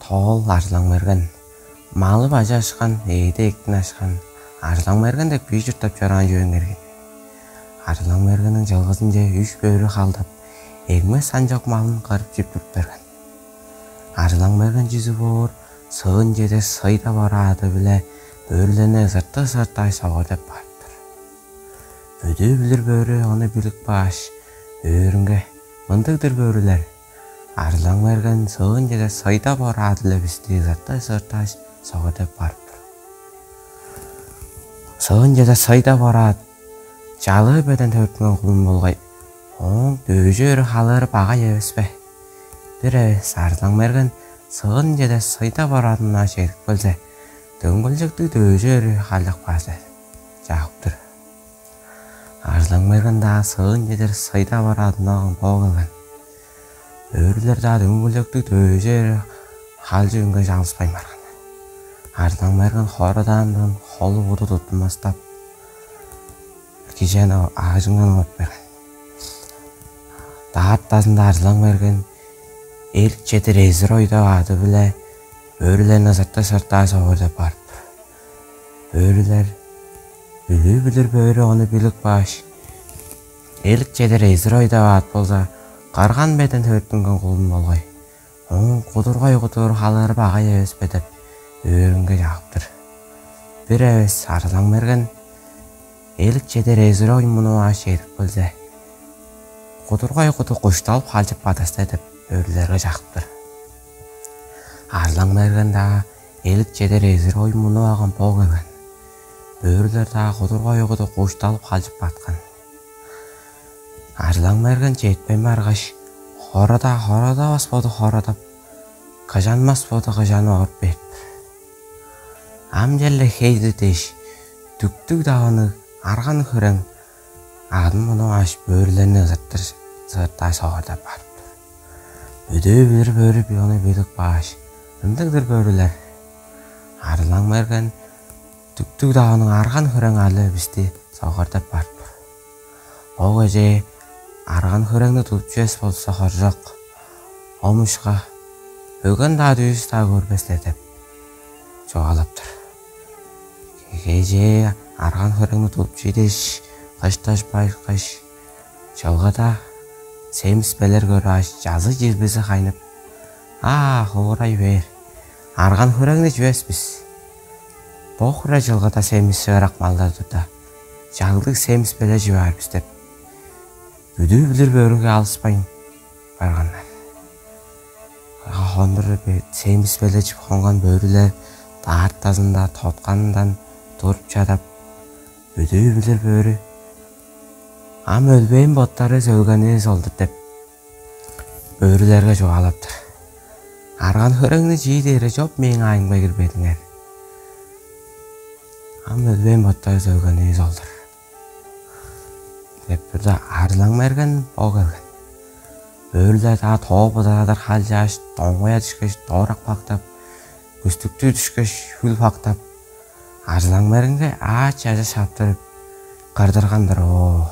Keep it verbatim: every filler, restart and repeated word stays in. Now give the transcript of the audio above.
Тоол Арзылаң Мерген. Малы бажы ашкан, ээди эктин ашкан Арзылаң Мерген деп кижи чурттап чораан чүвең эргин. Арзылаң Мергенниң чылгызынче үш бөрү халдап, эгмес санчок малын кырып чип туруп берген. Арзылаң Мерген чизи боор сыын чеде сыйда бораады-биле бөрүлерни ызыртый-ызыртый согар деп барыптыр. Бөдүү билир бөрү ону билип кааш, өөрүнге: «Мындыг-дыр бөрүлер, Арзылаң Мерген сыын чеде сыйда бораады-биле бисти ызыртый-ызыртый согар деп барыптыр. Сыын чеде сыйда бораат чалыы беден төрүттүнген кулун болгай, ооң дөөжү өрү халыыры багай эвес бе? Бир эвес Арзылаң Мерген сыын чеде сыйда бораадын мынаа чедип келзе, дөңгүлчектиг дөөжү өрү халчып каар силер» — чагып тур. Арзылаң Мерген-даа сыын чедер сыйда бораадын унаан бо келген. Бөрүлер-даа дөңгүлчектиг дөөжү өрү халчып үнген чалыспайн барган. Арзылаң Мерген хорадаан турган холу-буду туттунмастап, кижен аажыңдан оңуп берген. Даартазында Арзылаң Мерген элик чедер эзир ойда баады-биле бөрүлерни ызыртый-ызыртый согар деп барыптыр. Бөрүлер Бөдүү билир бөрү ону билип кааш: «Элик чедер эзир ойда баат болза, кырган беден төрүттүнген кулун болгай, ооң кудургай кудуур халыыры багай эвес бе?» — деп өөрүнге чагып тур. Бир эвес Арзылаң Мерген: «Элик чедер эзир ой мунуп ааш чедип келзе, кудургай куду кушталып халчып бадастай» — деп бөрүлерге чагып тур. Арзылаң Мерген-даа элик чедер эзир ой мунуп алган бо келген. Бөрүлер-даа кудургай куду кушталып халчып баткан. Арзылаң Мерген четпейн баргаш, хорада хорадавас боду хорадап, кыжанмас боду кыжанып олуруп бериптир. Ам черле хей-дир дээш, дүктүг даванныг арган-хүрең аъдын мунуп ааш, бөрүлерни ызыртыр-ызыртыр согар деп барыптыр. Бөдүү билир бөрү ону билип кааш: «Ындыг-дыр бөрүлер, Арзылаң Мерген дүктүг даванныг арган-хүрең аъды-биле бисти согар деп барыптыр. Бо кежээ арган-хүреңни тудуп чивес болза хоржок, омушка бөгөн-даа, дүүс-даа көрбес-тир» — деп чугаалап тур. Кежээ арган-хүреңни тудуп чиде дээш, кышташ байыткаш, чылгыда семис белер көрүп ааш, чазый чилбизи хайнып: «Аа, хуурай бээр, арган-хүреңни чивес бис. Бо хире чылгыда семис шыырак малдар турда, чалдыг семис белер чип аар бис» — деп, бөдүү билир бөрүге алыспайн барганнар. Хондур семис белер чип хонган бөрүлер даартазында тотканындан туруп чадап, бөдүү билир бөрү: «Ам өлбээн боттарывыс өлгенивис ол-дур» — деп, бөрүлерге чугаалап тур. «Арган-хүреңни чии дээре чоп мээң аайымга кирбедиңер. Ам өлбээн боттарывыс өлгенивис ол-дур» — деп турда, Арзылаң Мерген бо келген. Бөрүлер-даа тоо быдырадыр халчааш, доңгая дүшкеш, доорак пактап, күстүктү дүшкеш, хүл пактап, Арзылаң Мергенге аач-чажа шаптырып, кырдырган-дыр оо.